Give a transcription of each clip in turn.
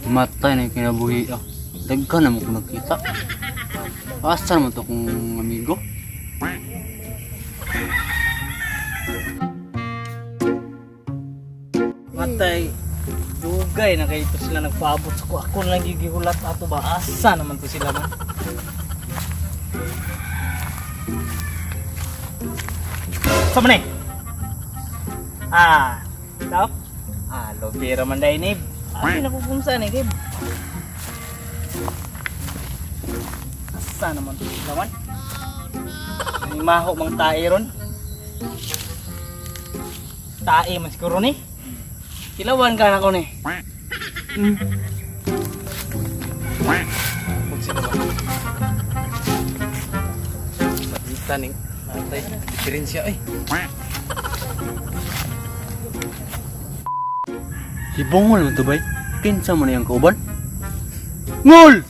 Matay na yung kinabuhi ah. Daghan na mo kung nagkita. Asa naman to kung amigo? Matay, dugay na kayo to sila nagpaabot sa ko. Ako na lang gigihulat ato ba? Asa naman to sila man? Sa man eh? Ah, tao? Ah, lobira man dahil ni. Ay, nakukumsa ni Gib. Asa naman to sila man? May maho mang tae ron. Tae man siguro ni. Kilawan ka na ko ni. Kita ning natay diferensya ay. Si Bongol man to bay. Kinsa man yang kauban? Ngol!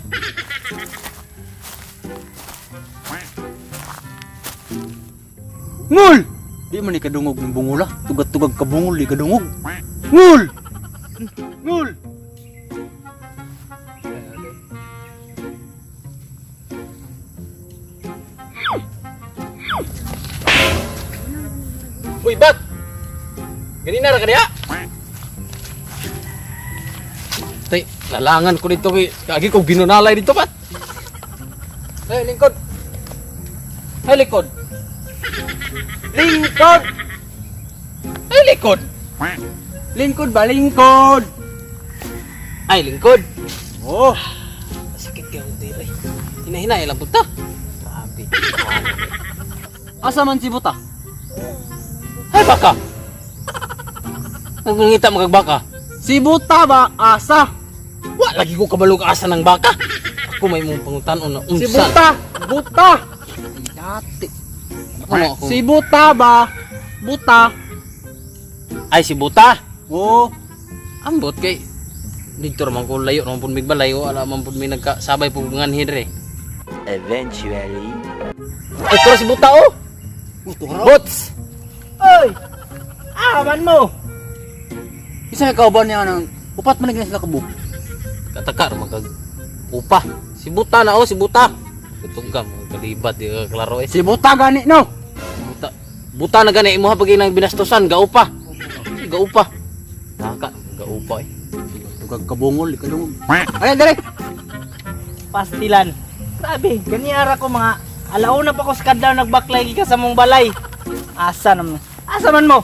Ngol! Di man ni kadungog ng bungula. Tugad-tugag ka bungol di kadungog. Ngol! Ngol! Uy, bat. Ganina ra kaniya. Tay, lalangan ko dito kay kagi ko binunalay dito bat. Hey, lingkod. Hey, lingkod. Lingkod! Hey, lingkod. Lingkod ba? Lingkod! Ay, lingkod. Oh! Sakit kayo dito eh. Hinahinay lang punta. Grabe. Asa man si Buta? Ay, baka. Nagngita magagbaka. Si Buta ba? Asa? Wa lagi ko kabalog asa ng baka. Ako may mong pangutan-on na Si unsa. Buta! Buta! Dati. Ako mo ako. Si Buta ba? Buta. Ay, si Buta. Oh, Ambot kay dito raman ko layo raman pud mig balay wala man pud mi nagkasabay pud nganhi dire. Eventually. Ay, tara si Buta oh. Bots. Oy! Ah, man mo! Isa ka kauban niya nang upat man na sila kabuok. Kataka raman kag upa. Si Buta na oh, si Buta. Kutog ka mga kalibat di ka klaro eh. Si Buta gani no. Buta. Buta na gani imo pag inang binastosan gaupa. Gaupa. Taka gaupa eh. Tugag kabungol di kadungog. Ay, dere. Pastilan. Grabe, gani ara ko mga alauna pa ko sa kadlaw nagbaklay ka sa mong balay. Asa naman? Asa man mo?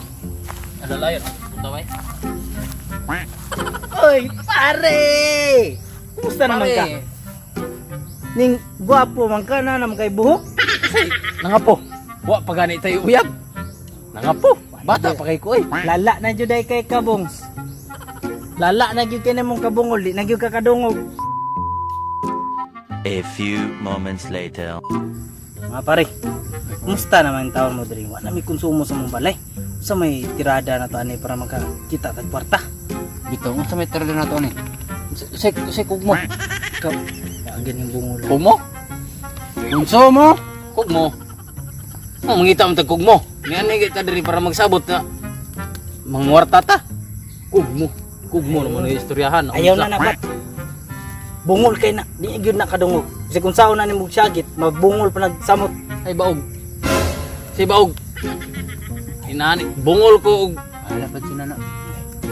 Alalayan. Buta bay. Oy, pare! Kumusta naman ka? Ning gwapo man ka na naman kay buhok. Nangapo. Wa pa gani tayo uyab. Nangapo. Bata pa kay ko eh. Lala na jud ay kay kabongs. Lala na gyud kay nimong kabungol, di na gyud ka kadungog. A few moments later. Mga pare, kumusta naman taon mo diri? Wa na may konsumo sa mong balay. Sa may tirada na to ani para makakita tag kwarta. Bitaw unsa may tirada na to ni? Sek sek kugmo. Ikaw, agin yung bungol. Kugmo? Unsa mo? Kugmo. Oh, mangita man tag kugmo. Niani kita diri para magsabot na mangwarta ta. Kugmo. Kugmo naman ang istoryahan. Ayaw na na bat. Bungol kay na, di gyud na kadungog. Kasi kung saon na nimo syagit, magbungol pa nagsamot. Ay baog. Si baog. Inani bungol ko og Ala pa sila na.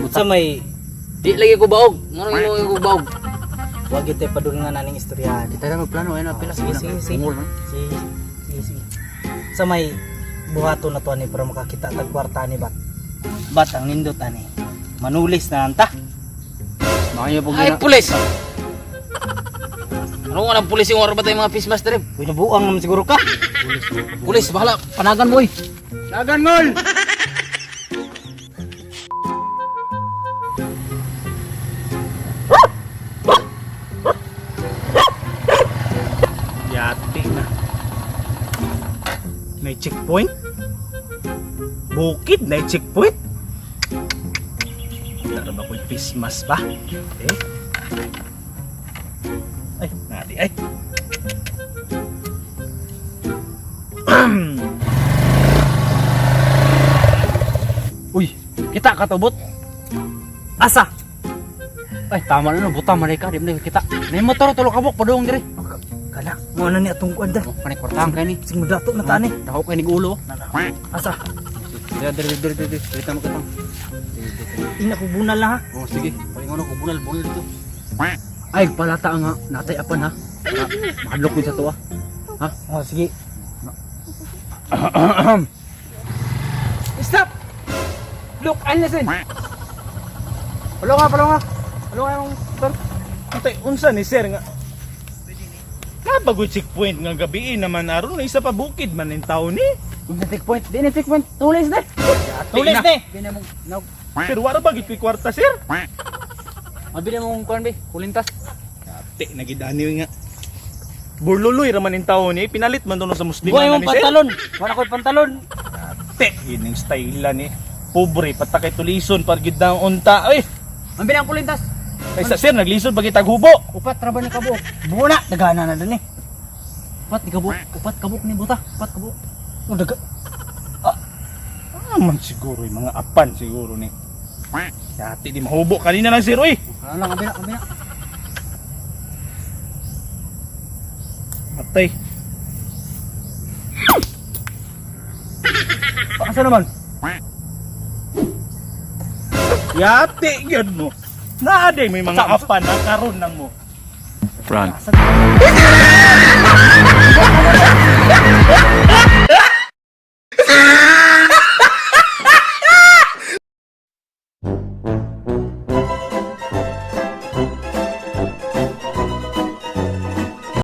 Sa may di lagi ko baog. Ngano imo ko baog? wag gyud tay padulngan na ning istoryahan. Kita na magplano ay na pila. Sige, sige, sige. Bungol man. Sige, sige, sige. Sa may buhato na to ani para makakita tag kwarta ni bat. Bat ang nindot ani. Manulis na lang ta. Maayo pag Ay pulis. Ano nga ng pulis yung oras ba tayo mga face mask diri? Uy, nabuang naman siguro ka. Pulis, bahala. Panagan mo eh. Dagan ngol. Yati na. May checkpoint? Bukid na checkpoint? Tara ba ko'y Christmas ba? Eh? Ay, nadi ay. Uy, kita ka to, bot. Asa? Ay, tama na no, buta man ka, di man kita. Nay motor tulo ka buok padung diri. Kana, mo na ni atong kuan dai. Oh, kanay kwartahan kay ni. Sing mudato na tani. Dako kay ni gulo. Asa? Diri diri diri diri. Diri tama katang. Ina ko bunal na ha. Oh, sige. Palingon ko bunal bunal dito. Ay, palata nga natay apan ha. Mahadlok gud sa tuwa. Ha? Oh, sige. Stop! Look and listen. Palo nga, palo nga. Palo nga yung motor. Antay, unsa ni sir nga? Nabagoy checkpoint nga gabi naman aron na isa pa bukid man ning taon ni. Huwag na checkpoint. Di na checkpoint. Tulis na. Tulis ni. Di na mong naog. Pero wala ba gid ko'y kwarta, sir? Mabili mong kuan be, kulintas. Ate, nagidani nga. Burluloy ra man ning taon ni, pinalit man doon sa muslim Buhay na mong ni sir. pantalon. Wala ko'y pantalon. Ate, yun ang style ni. Pobre, patakay tulison, pargid na ang unta. Ay, Mabili ang kulintas. kaysa sir, naglisod ba kitag hubo? Upat ra ba ni kabuok? Buo na, dagana na dun eh. Upat ni kabuok. Upat kabuok ni buta. Upat kabuok. Oh, daga. Ah, man siguro, yung mga apan siguro ni. Ate, di mahubo. Kanina lang sir, oy. Ano lang, ambil na, ambil na. Matay. Asa naman? Yate, yun mo. Naaday may mga apan na karon nang mo. Run. Asa?